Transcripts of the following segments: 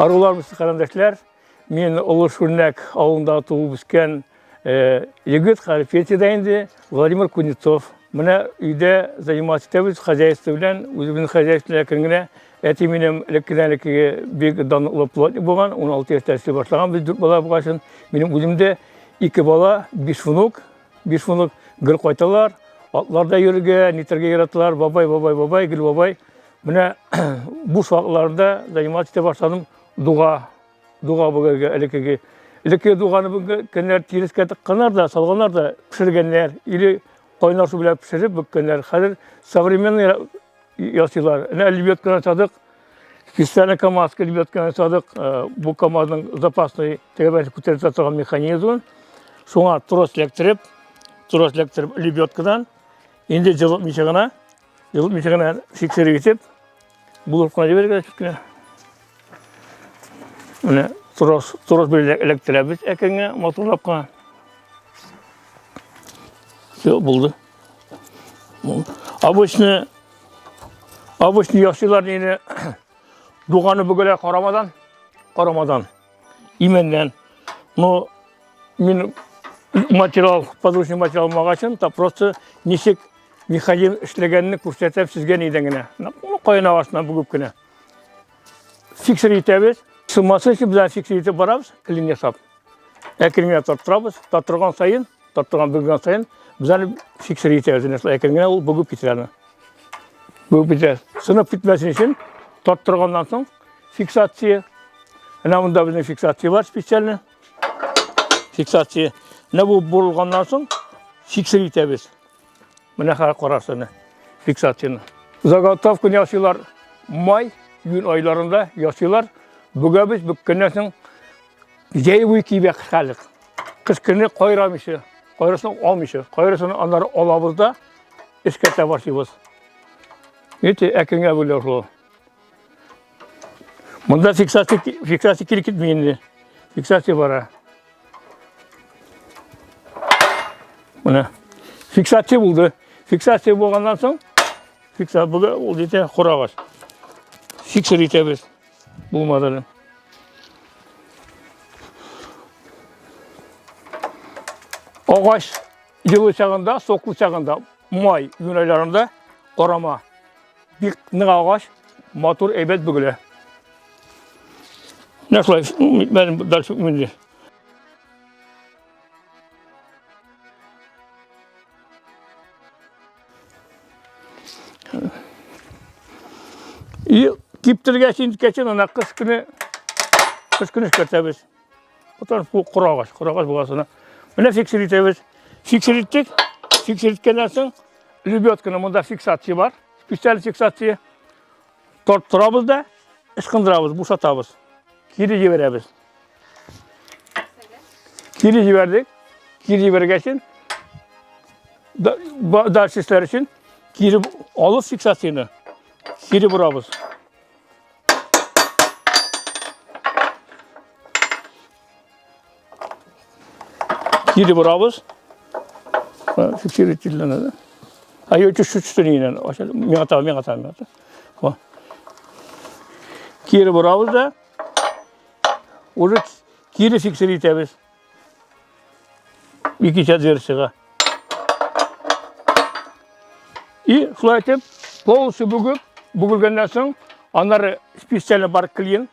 Арулар карандашлар, мин Олы Шүрнәк авылында туып үскән егет, хәзер пенсиядә инде, Владимир Кузнецов. Менә өйдә заниматься итәбез хозяйство белән, үзебезнең хозяйство белән әкрен генә. Әти минем элеккедән элеккеге бик данлыклы плотник булган, 16 яшьтә эшли башлаган, без дүрт бала булган. Минем үзем дә ике бала, биш внук, биш внук гел кайталар, атларда йөрергә, нитәргә яраталар, бабай, бабай, бабай, гел бабай. Менә буш вакытларында заниматься итә башладым дуга, дуга бөгәргә элеккеге. Элеккеге дуганы бүгенге көннәр тирескә тыкканнар да, салганнар да, пешергәннәр или кайнар су белән пешереп бөккәннәр. Хәзер современный ясыйлар. Менә лебедканы ясадык, специально КАМАЗка лебедканы ясадык. Бу КАМАЗның запасный тәгәрмәч күтәреп торган механизмы. Шуңа трос эләктереп, трос эләктереп лебедкадан инде җылытмыйча гына Җылытмыйча гына фиксер итеп, булып кына җибәрергә чүт кенә. Менә трос, трос белән эләктерәбез әкрен генә, матурлап кына. Все, булды. Обычно, обычно ясыйлар инде дуганы бөгелә карамадан, карамадан, имәннән. Но мин материал, подручный материал алмагачын, та просто ничек механизм эшләгәнне күрсәтәм сезгә нидән генә. Ну, каен агачыннан бөгеп кенә. Фиксер итәбез. Сынмасын өчен без фиксер итеп барабыз, клин ясап. Әкрен генә тарттырабыз. Тарттырган саен, тарттырган бөггән саен без аны фиксер итәбез. Менә шулай әкрен генә ул бөгеп китә аны. Бөгеп китә. Сынып китмәсен өчен тарттырганнан соң фиксация. Менә монда безнең фиксация бар специально. Фиксация. Менә бу борылганнан соң фиксер итәбез. Менә хәзер карарсыз фиксацияне. Заготовканы ясыйлар май, июнь айларында ясыйлар. Бөгәбез, бөккәннән соң җәй буе кибә хәлек. Кыш көне кайрамыйча, кайрысын алмыйча, кайрысын аннары алабыз да эшкәртә башлыйбыз. Видите, әкренге бүлә шул. Монда фиксация, фиксация килеп китми инде. Фиксация бара. Менә фиксация булды. Фиксация булганнан соң фиксация булды, ул җитә корагач. Фиксер итәбез. Булмады әле. Агач җылы чагында, соклы чагында, май, июнь айларында карама. Бик нык агач, матур, әйбәт бөгелә. Менә шулай, мен дальше инде. И киптергәч инде кәчен ана кыш көне кыш көне эшкәртәбез. Потом коры агач, коры агач буласына. Менә фиксер итәбез. Фиксер иттек. Фиксер иткәннән соң лебедканы монда фиксация бар. Специаль фиксация. Тарттырабыз да, ычкындырабыз, бушатабыз. Кире җибәрәбез. Кире җибәрдек. Кире җибәргәчен дальше эшләр өчен кире алып фиксацияне кире борабыз. Кире борабыз. Фиксировать ителгән. А я чуть-чуть Миңа таба, миңа таба, миңа таба. Кире борабыз да уже кире фиксер итәбез. Икенче дверцага. И шулай итеп, полностью бөгеп, бөгелгәннән соң, аннары специально бар клин,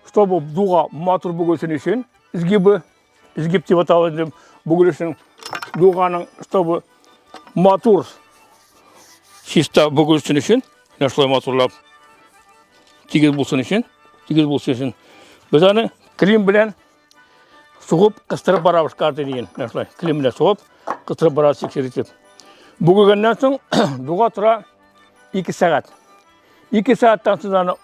чтобы дуга матур бөгелсен өчен, изгибы, изгиб дип атала инде бөгелешнең дуганың, чтобы матур чиста бөгелсен өчен, менә шулай матурлап тигез булсын өчен, тигез булсын өчен без аны клин белән сугып кыстырып барабыз каждый дигән. Менә шулай клин белән сугып кыстырып барабыз тикшер итеп. Бөгелгәннән соң дуга тора 2 сәгать. 2 сәгатьтән соң аны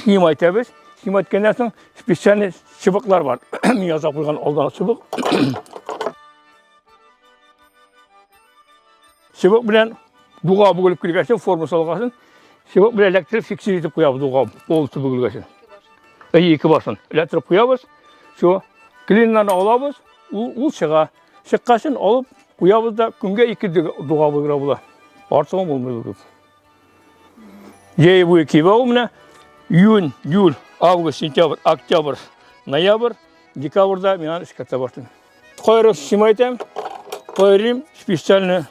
снимать итәбез. Снимать иткәннән соң специальный чыбыклар бар. Мин ясап куйган алдан чыбык. Чыбык белән дуга бөгелеп килгәчен, форма салгасын, чыбык белән эләктереп фиксир итеп куябыз дуга полностью бөгелгәчен. Әйе, ике башын эләктереп куябыз. Все. Клиннан алабыз, ул, ул чыга. Чыккачын алып куябыз да көнгә ике дуга бөгелә була. Артыгы булмый бөгеп. Җәй буе кибә ул менә. Июнь, июль, Август, сентябрь, октябрь, ноябрь, декабрьдә мин аны эшкәртә башлыйм. Кайры снимать итәм, кайрыйм специально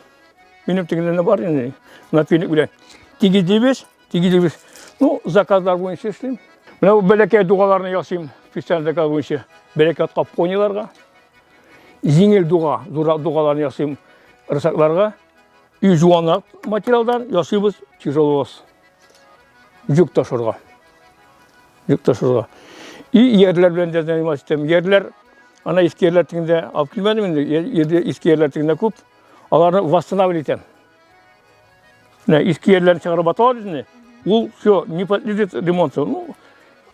минем тегендә бар инде, напильник белән. Тигезлибез, тигезлибез. Ну, заказлар буенча эшлим. Менә бу бәләкәй дугаларны ясыйм, специаль заказ буенча. Бәләкәй атка пониларга. Җиңел дуга, зуррак дугаларны ясыйм рысакларга. И жуанрак материалдан ясыйбыз тяжеловоз. Йөк ташырга. Йөк ташырга. И иярләр белән дә заниматься итәм. Иярләр, ана иске иярләр тегендә алып килмәдем инде. Иярләр, иске иярләр тегендә күп. Аларны восстанавливать итәм. Менә иске иярләрне чыгарып аталар инде. Ул все, не подлежит ремонту. Ну,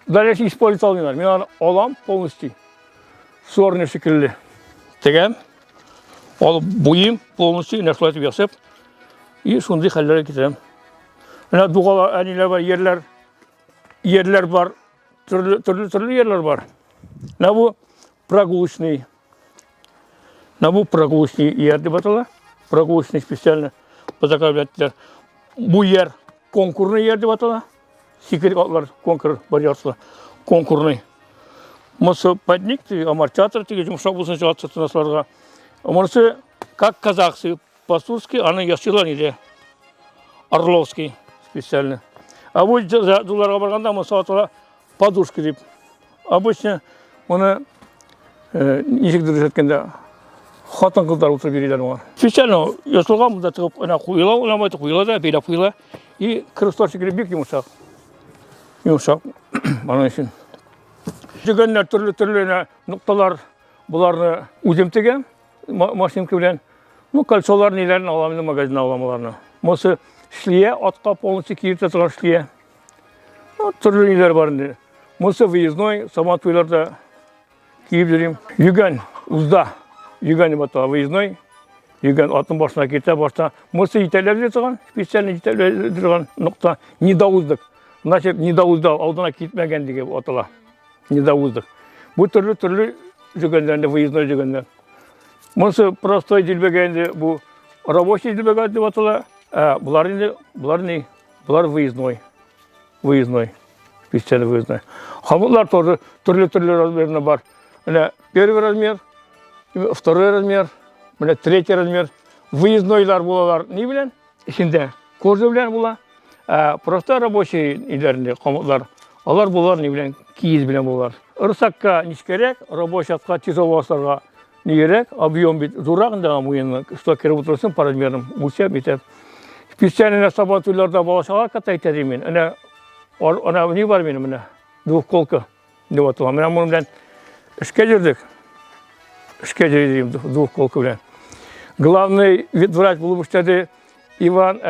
дальше использовать алмыйлар. Мин аны алам полностью. Сорный шикелле. Тегәм. Алып буйым полностью, менә шулай итеп ясап. И шундый хәлләргә китерәм. Менә дугалар, әниләр бар, ерләр, ерләр бар, төрле, төрле, төрле ерләр бар. Менә бу прогулочный. Менә бу прогулочный ер дип атала. Прогулочный специально по заказу әйттеләр. Бу ер конкурный ер дип атала. Сикерик атлар конкур бар яртысы. Конкурный. Монысы подник, амортизатор теге йомшак булсын ат сыртына салырга. Монысы как казахцы пастушки, аны ясыйлар инде. Орловский специально. А бу дуларга барганда монысы атала подушка дип. Обычно моны ничек дөрес әйткәндә хатын кызлар утырып йөриләр моңа. Специально ясалган монда тыгып әнә куела, уйнамай куела да бәйләп куела. И кресло шикелле бик йомшак. Йомшак. Аның өчен. Дигәннәр төрле-төрле нокталар боларны үзем тегәм машинка белән. Ну, кольцолар ниләрен алам инде магазиннан алам аларны. Монысы шлия, атка полностью киеп торган шлия. Ну, төрле ниләр бар инде. Монысы выездной, сабан туйларда киеп йөрим. Йөгән, узда. Йөгән дип атала, выездной. Йөгән атның башына китә, башта. Монысы җитәкләп йөри торган, специально җитәкләп йөри торган нокта. Недоуздок. Значит, недоуздал, алдына китмәгән дип атала. Недоуздок. Бу төрле-төрле йөгәннәр, выездной йөгәннәр. Монысы простой дилбегә инде, бу рабочий дилбегә дип атала. Ә болар инде, болар ни? Болар выездной. Выездной. Специально выездной. Хомутлар тоже төрле-төрле размерында бар. Менә первый размер, второй размер, менә третий размер. Выезднойлар булалар ни белән? Эчендә кожа белән була. Ә просто рабочий өйләрендә хомутлар, алар булар ни белән? Киез белән булалар. Рысакка нечкәрәк, рабочий атка тяжело асларга нигерәк, объем бит зуррак инде аның муены, что кереп утырсын по размерам, үлчәп итеп. Специально сабан туйларда бала-чага ката итә дим мин. Әнә ана ни бар минем менә, двухколка дип атала. Менә моның белән эшкә йөрдек. Эшкә йөрдем двухколка белән. Главный ветврач булып эшләде Иван,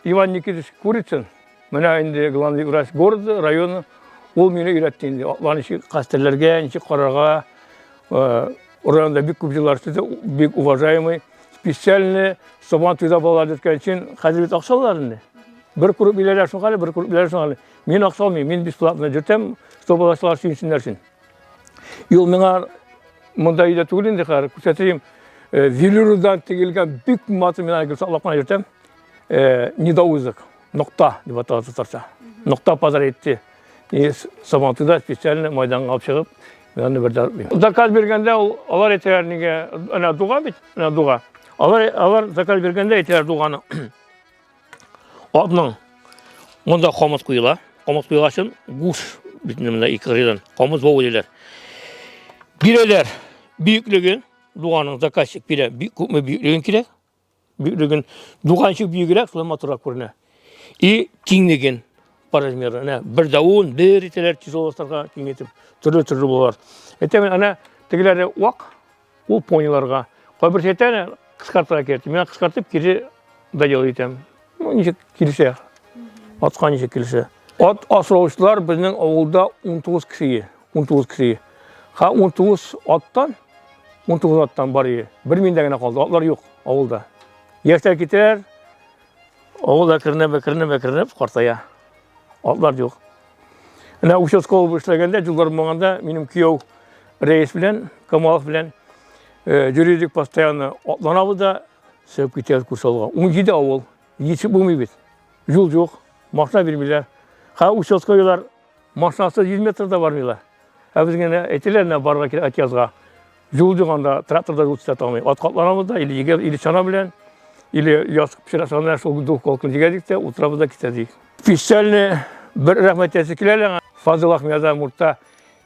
Иван Никитич Курицын. Менә инде главный врач города, района. Ул мине өйрәтте инде. Атларны ничек кастерләргә, ничек карарга. Районда бик күп еллар эшләде, бик уважаемый. Специально Сабан туйда балалар йөрткән өчен хәзер бит акча алалар инде. Бер күреп биләләр шуңа әле, бер күреп биләләр шуңа әле. Мин акча алмыйм, мин бесплатно йөртәм, чтобы балалар сөенсеннәр өчен. Юл миңа монда өйдә түгел инде хәзер, күрсәтәм. Велюрдан тегелгән бик матур мин аны гел саклап кына йөртәм. Недоузок, нокта дип атала татарча. Нокта подарить итте. И Сабан туйда специально майданга алып чыгып, мин аны бер дә онытмыйм. Заказ биргәндә ул алар әйтәләр нигә, әнә дуга бит, әнә дуга. Алар алар заказ биргәндә әйтәләр дуганы. Атның монда камыт куела. Камыт куйгачын гуш бит инде монда ике кырыйдан камыт бау диләр. Бирәләр биеклеген, дуганың заказчик бирә, бик күпме биеклеген кирәк. Биеклеген дуга ничек биегрәк, шулай матуррак күренә. И киңлеген по размеру. Әнә бер дә ун, бер итәләр тяжелосларга киңәйтеп, төрле-төрле булалар. Әйтәм, әнә тегеләре вак, ул пониларга. Кайбер әйтә, әнә кыскартырга кирәк. Мин кыскартып кире доделал итәм. Ну, ничек килешә. Атка ничек килешә. Ат асраучылар безнең авылда 19 кеше. 19 кеше. Ха 19 аттан, 19 аттан бар иде. Бер миндә генә калды. Атлар юк авылда. Яшьләр китәләр. Авыл әкренләп, әкренләп, әкренләп картая. Атлар юк. Менә участковый эшләгәндә, юллар булмаганда, минем кияү рәис белән, Камалов белән юридик постоянно атланабыз да, чыгып китәбез Курсалга. 17 авыл, җитеп булмый бит. Юл юк, машина бирмиләр. Ха участковыйлар. Машинасы 100 метр да бармыйлар. Ә безгә менә әйтәләр, менә барырга кирәк Атязга. Юл юк анда, трактор да юл төзәтә алмый. Ат катланабыз да, или егә, или чана белән, или яз пешерә чана шул двухколканы җигәдек тә, утырабыз да китәдек. Специально бер рәхмәт әйтәсе килә әле аңа. Фазыл Ахмеда Мурта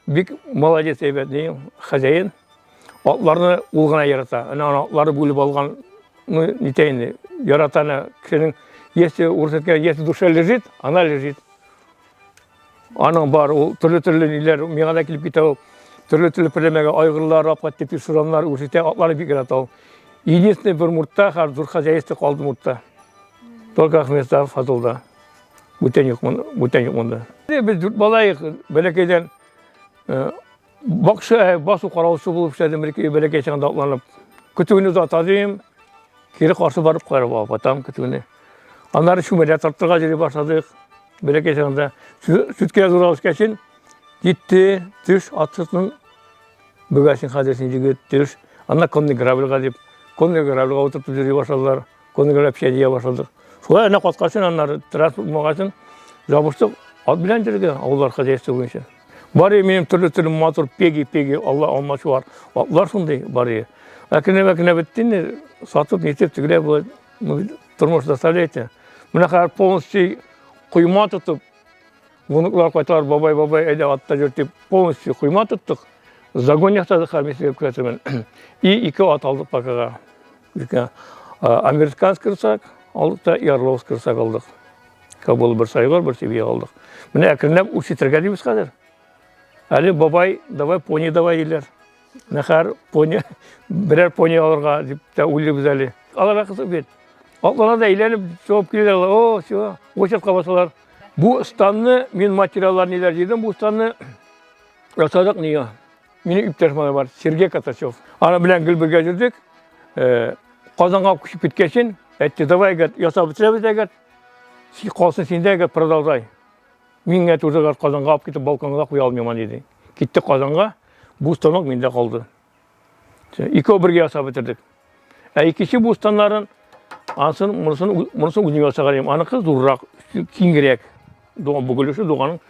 бик молодец әйбәт, ни, хозяин. Атларны ул гына ярата. Әнә аны атлары бүлеп алган, ну, нитә инде, ярата әнә кешенең, если урыс әйткән, если душа лежит, она лежит. Аның бар ул төрле-төрле ниләр, миңа да килеп китә ул. Төрле-төрле перләмәгә айгырлар, апкат дип сураннар үрчетә, атлары бик ярата ул. Единственный бер муртта, хәзер зур хозяйство калды муртта. Только Ахметов Фазылда. Бүтән юк, бүтән юк монда. Без дүрт бала бәләкәйдән э, бакча, э, басу караучы булып эшләдем, бәләкәй чагында атланып. Көтүне озата дим, кире каршы барып карап алып атам көтүне. Аннары чүмәлә тарттырга йөри башладык. Бәләкәй чагында сөткә зур үскәчен китте, төш атсытның бөгәсен хәзер син җегет, төш. Аннан конный грабльга дип, конный грабльга утыртып йөри башладылар. Конный грабль печән җыя башладык. Шулай әнә каткачын аннары транспорт булмагачын ябыштык ат белән йөрергә авыллар хозяйство буенча. Бар минем төрле-төрле матур пеги-пеги Алла алмачуар атлар шундый бар. Әкренләп-әкренләп бетте инде, сатып нитеп тегеләй болай тормыш заставляет. Менә хәзер полностью койма тотып, внуклар кайталар, бабай, бабай, әйдә атта йөр дип, полностью койма тоттык. Загон ясадык хәзер мин сезгә күрсәтермен. И ике ат алдык покага. Ике американский рысак алдык та, и орловский рысак алдык. Кабул бер сайгор, бер себия алдык. Менә әкренләп үрчетергә дибез хәзер. Әле бабай, давай пони давай диләр. Нәхәр пони, берәр пони алырга дип тә уйлыйбыз әле. Аларга кызык бит. Атлана да әйләнеп чыгып киләләр. О, все, очередька басалар. Бу станны мин материаллар ниләр җыйдым, бу станны ясадык нигә? Минем иптәш малай бар, Сергей Катачев. Аны белән гел бергә йөрдек. Э, Казанга күчеп киткәчен, әйтте, давай, говорит, ясап бетерәбез дә, говорит, калсын синдә, говорит, продолжай. Мин генә уже Казанга алып китеп балконга куя алмыйм, диде. Китте Казанга, бу станок миндә калды. Икәү бергә ясап бетердек. Ә икенче бу станнарын ансын, монысын, монысын үзем ясаган идем. Аныкы зуррак, киңрәк. Дуган бөгелеше дуганың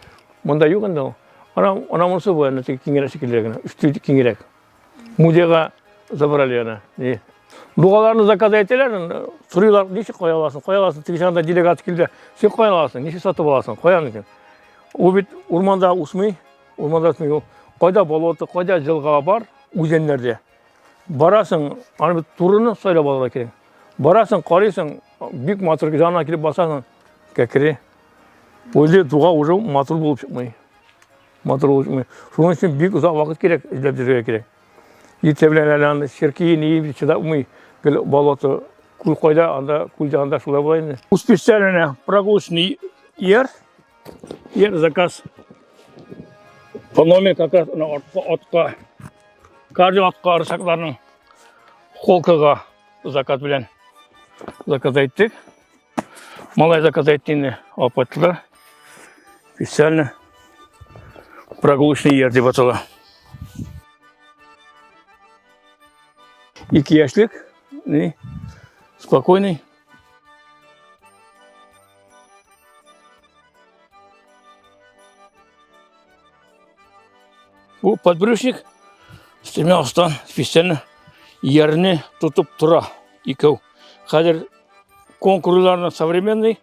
монда юк инде ул. Ана, ана монысы бу, әнә киңрәк шикелле генә, өсте киңрәк. Музейга забрали аны. Не. Дугаларны заказ әйтәләр, сорыйлар, ничек куя аласың, куя аласың, теге чагында делегат килде, син кая аласың, ничек сатып аласың, каян икән. Ул бит урманда үсми, урманда үсми ул. Кайда болото, кайда җылга бар, үзәннәрдә. Барасың, аны бит турыны сайлап алырга кирәк. Барасың, карыйсың, бик матур янына килеп басасың, кәкре. Үзе дуга уже матур булып чыкмый. Матур булып чыкмый. Шуның өчен бик озак вакыт кирәк, эзләп йөрергә кирәк. Иртә белән әле аны черки ни чыдап булмый. Гел болото күл кайда, анда күл янында шулай була инде. Специально прогулочный ер, ер заказ. По номер как раз ана атка, атка, каждый атка арысакларның холкага заказ белән заказ әйттек. Малай заказ әйтте инде, алып кайттылар. Специально прогулочный ер дип атала. Ике яшьлек, не, спокойный. Бу подбрюшник с тремя астан специально ярны тотып тора икәү. Хәзер конкурларны современный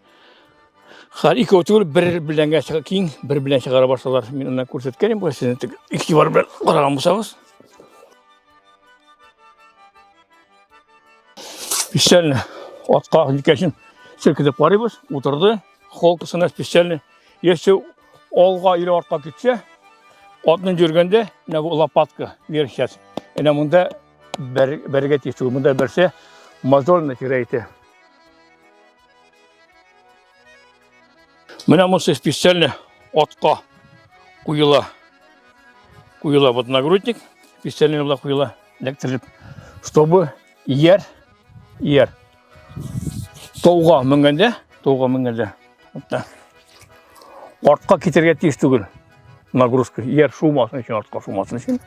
Хәзер икәү түгел, бер беләнгә чыга киң, бер белән чыгара башлалар. Мин аны күрсәткән идем, сезне игътибар белән караган булсагыз. Специально атка җиткәчен селкетеп карыйбыз, утырды. Холкасына специально. Если алга или артка китсә, атның йөргәндә, менә бу лопатка вверх сейчас. Менә монда бәргә тиеш түгел. Монда берсе мозоль натирает. Менә монысы специально атка куела. Куела вот нагрудник, специально була куела, эләктерелеп, чтобы ияр, ияр тауга менгәндә, тауга менгәндә, артка китергә тиеш түгел нагрузка. Ияр шумасын өчен, артка шумасын өчен.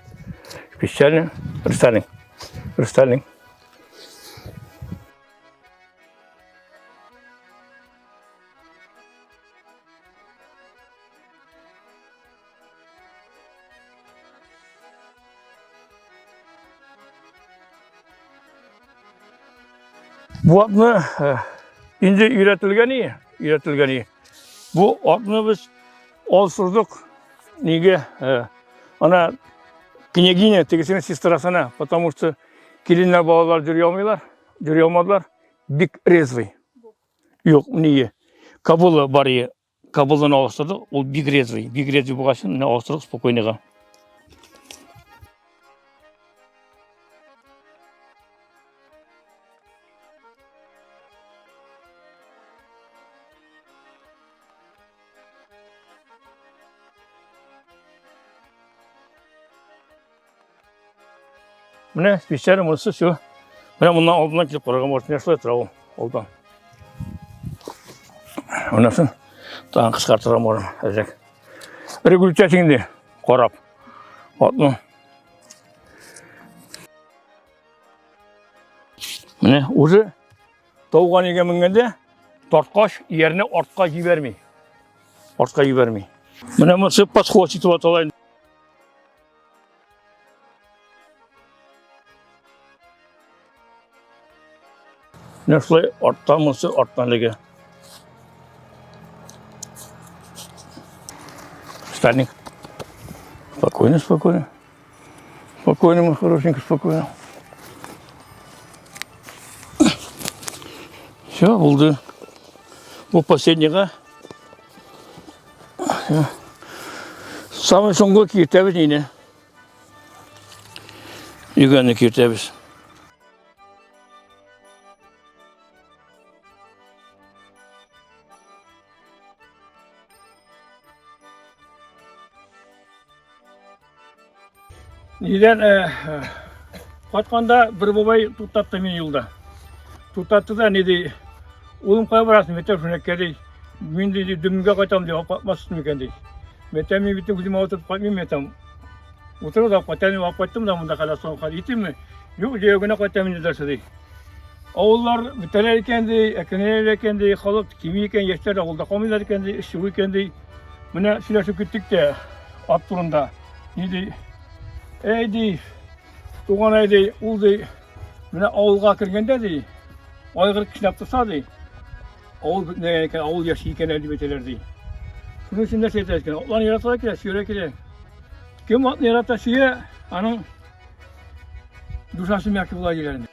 Специально рестайлинг. Рестайлинг. Бу атны инде өйрәтелгән и, өйрәтелгән и. Бу атны без алсыздык. Нигә? Ана княгиня тегесенең сестрасына, потому что киленнәр балалар йөри алмыйлар, йөри алмадылар. Бик резвый. Юк, ние. Кабула бар ие. Кабулдан алыштырдык, ул бик резвый. Бик резвый булгач, менә алыштырдык спокойныйга. Менә пещера монысы все. Менә моннан алдыннан килеп карарга может, менә шулай тора ул алдан. Монысын тагын кыскартырга можно әзрәк. Регулировать инде карап. Атны. Менә уже тауга нигә менгәндә тарткач иярне артка җибәрми. Артка җибәрми. Менә монысы подход итеп атала инде. Менә шулай арттан монысы арттан эләгә. Стальник. Спокойно, спокойно. Спокойно, мой хорошенький, спокойно. Все, булды. Бу последнийга. Самый соңгы киртәбез инде. Йөгәнне киртәбез. Нидән кайтканда бер бабай туктатты мине юлда. Туктатты да ни ди, улым кая барасың, мәктәп шунәккә ди. Мин ди Дөмгә кайтам ди, алып кайтмассың микән ди. Мәктәп мин бит үзем утырып кайтмыйм мәктәп. Утырып да кайтам, алып кайттым да монда кадәр соң хәл итимме? Юк, җәяү генә кайтам инде дәрсе ди. Авыллар бетәләр икән ди, әкренәяләр икән ди, халык кими икән, яшьләр авылда калмыйлар икән ди, эш юк икән ди. Менә сөйләшеп киттек тә ат турында. Ни ди? Әй ди, туганай ди, ул ди, менә авылга кергәндә ди, айгыр кешнәп торса ди, авыл бөтенләй икән, авыл яши икән әле дип әйтәләр ди. Шуның өчен нәрсә әйтә икән? Атларны яратырга кирәк, сөяргә кирәк. Кем атны ярата, сөя, аның душасы мягкий була диләр инде.